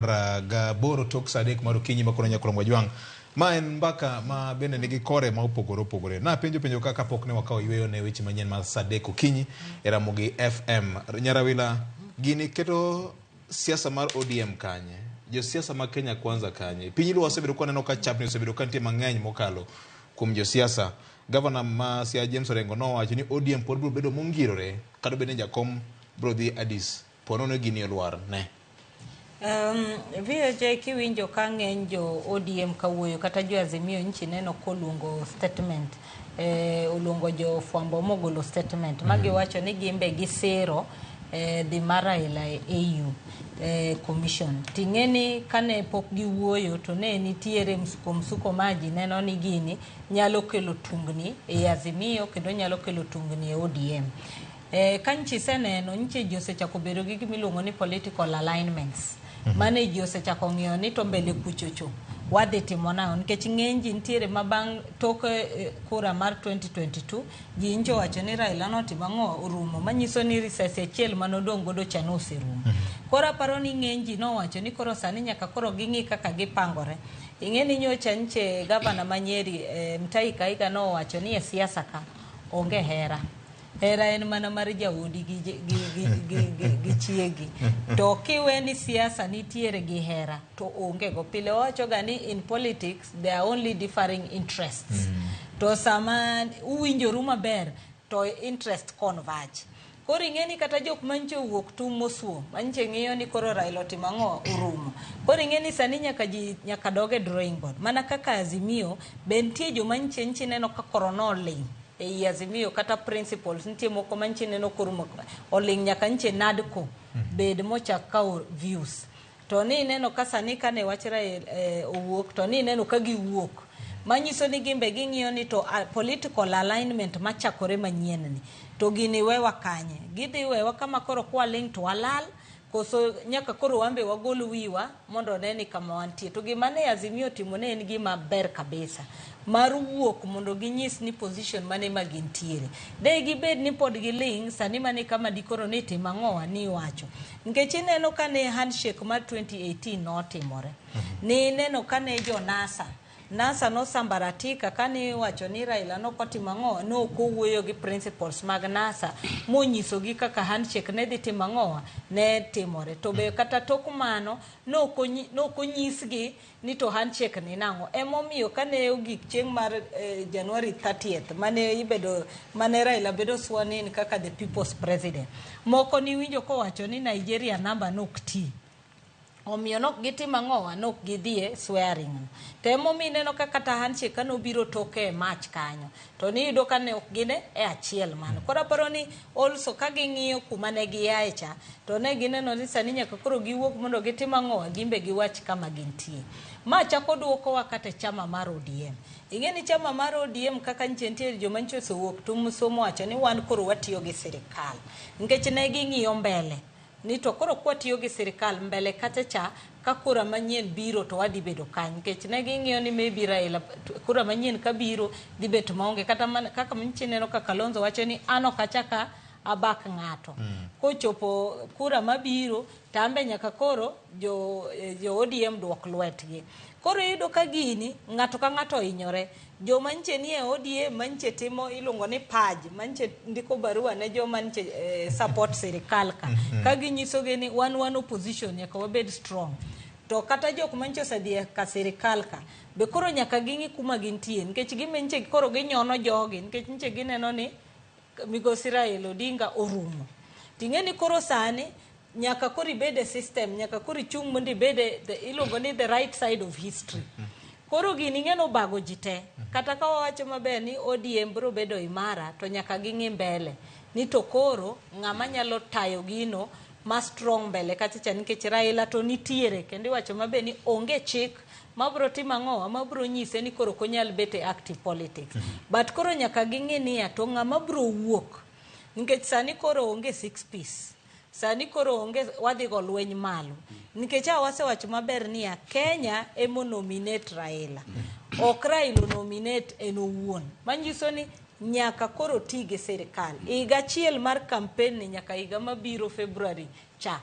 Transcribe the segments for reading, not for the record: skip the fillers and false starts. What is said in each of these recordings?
8 tok saa 3 mar okinyi makoro nyakoro Mwajwang'. Ma en mbaka ma bende nigi kore ma opogore opogore. Napenjo penjo kaka pok ne wakawo yueyo ne weche manyien mar saa 3 okinyi e Ramogi FM. Nyarawila, gini keto siasa mar ODM kanye? Josiasa ma Kenya Kwanza kanye? Piny Luo wasebedo ka waneno ka chapni osebedo ka nitie mang'eny mokalo kuom josiasa. Gavana ma Siaya James Orengo nowacho ni ODM pod biro bedo mongirore kata obedo ni jakom biro dhi Addis. Po nono gini olwar ne. VOJ kiwinjo ka ng'eny jo ODM kawuoyo kata jo Azimio nchi neno koluongo statement oluongo jo fwambo mogolo statement ma giwacho ni gimbe gisiro dhi mar Raila e AU commission. Ting'e ni kane pok giwuoyo to ne nitiere msuko msuko ma ji neno ni gini nyalo kelo tungni e Azimio kendo nyalo kelo tungni e ODM. Ka nchi iseneno nchi ji osechako bedo gi gima iluongo ni political alignments. Mane ji osechako ng'iyo ni to mbele kuchocho wadhi timo nang'o nikech ng'eny ji nitiere ma bang' tok kura mar 2022 ji ncho owacho ni Raila notimo ang'o orumo manyiso ni risasi achiel manodong' godo cha noserumo. Koro aparo ni ng'eny ji nowacho ni koro sani nyaka koro ging'i kaka gipangore. Ing'e ni nyocha nche gavana ma Nyeri Mutahi Kahiga nowacho ni e siasa ka onge hera. Hera en mana mar jaodi gi, gi, gi, gi, gi, gi chiegi. To kiwe ni siasa nitiere gi hera to onge go. Pile wawacho ga ni in politics there are only differing interests. To sama uwinjoru maber to interest converge. Koro ing'e ni kata jok manche owuok tung' mosuo, manche ng'iyo ni koro Raila otimo ang'o orumo. Koro ing'e ni sani nyaka ji nyaka dog e drawing board. Mana kaka Azimio, be nitie joma nche nche ineno ka koro noling' ei Azimio kata principles nitie moko ma nche ineno korumo oling' nyaka nche NADCO bed mochak kawo views. To ni ineno ka sani kane wach Raila owuok to ni ineno ka giwuok. Manyiso ni gimbe ging'iyo ni to political alignment machakore manyien ni to gini wewa kanye? Gidhi wewa kama koro kwaling' to walal koso nyaka koro wambe wagol wiwa mondo one ni kama wantie. To gima ne Azimio otimo ne en gima ber kabisa mar wuok mondo ginyis ni position mane ma gintiere. De gibed ni pod giling' sani mane kama dikoro ni itimo ang'owa ni iwacho. Nikech ineno kane handshake mar 2018 notimore. Ni ineno kane jo NASA NASA nosambaratika kane iwacho ni Raila nokotimo ang'o nok owuoyo gi principles mag NASA monyisogi kaka handshake ne dhi timo ang'owa ne timore. To be kata tok mano nokonyisgi ni to handshake ni nang'o. Emomiyo kane ogik chieng' mar January 30th mane ibedo mane Raila bedo sworn in kaka the people's president. Moko niwinjo kowacho ni Nigeria namba nok ti. Omiyo nok gitimo ang'owa nok gidhie swearing no. To emomiyo ineno ka kata handshake kane obiro toke e March kanyo to niyudo ka ne ok gin e achiel mano. Koro aparo ni also ka ging'iyo kuma ne giaye cha to ne gineno ni sani nyaka koro giwuok mondo gitim ang'owa gimbe giwach kama gintie. Ma chako duokowa kata e chama mar ODM. Ing'e ni chama mar ODM kaka nche nitiere joma nche osewuok tung' somo wacho ni wan koro watiyo gi sirikal. Nikech ne ging'iyo mbele ni to koro kwatiyo gi sirikal mbele kacha cha ka kura manyien biro to wadhi bedo kany nikech ne ging'iyo ni maybe Raila kura manyien kabiro dhi bet maonge kata mana kaka nchi neno ka Kalonzo wacho ni an ok achak abak ng'ato. Kochopo kura mabiro to an be nyaka koro jo ODM duok lwetgi. Koro iyudo ka gini ng'ato ka ng'ato ohinyore. Joma nche nie ODM manche timo iluongo ni purge manche ndiko barua ne joma nche support sirikal ka. Ka ginyisogi ni wan wan opposition nyaka wabed strong. To kata jok manche osedhi e ka sirikal ka be koro nyaka ging'i kuma gintie nikech gima nche koro ginyono jogi nikech nche gineno ni migosi Raila Odinga orumo. Ting'e ni koro sani nyaka koro ibed e system, nyaka koro ichung' mondo ibed e iluongo ni the right side of history. Koro gini ing'e ni obago ji te. Kata ka wawacho maber ni ODM biro bedo imara to nyaka ging'i mbele ni to koro ng'ama nyalo tayo gino ma strong mbele kacha cha nikech Raila to nitiere kendo iwacho maber ni onge chik mabro timo ang'owa mabro nyise ni koro ok onyal bet e active politics. But koro nyaka ging'i niya to ng'ama bro wuok nikech sani koro onge six piece. Sani koro onge wadhi go lweny malo. Nikech a wasewacho maber niya Kenya emo nominate Raila. Ok Raila nominate en owuon. Manyiso ni nyaka koro ti gi sirikal. Higa achiel mar campaign ni nyaka higa mabiro February cha.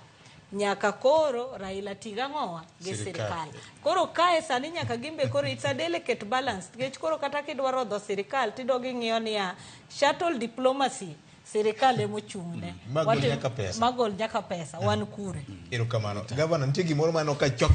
Nyaka koro Raila ti gang'owa gi Sirikal. sirikal. Koro kae sani nyaka gimbe koro it's a delicate balance nikech koro kata kidwaro dho sirikal tidog ing'iyo niya shuttle diplomacy sirikal emochung'ne. Magol nyaka pesa. Magol nyaka pesa wan kure. Erokamano. Gavana, nitie gimoro maneno ka chwako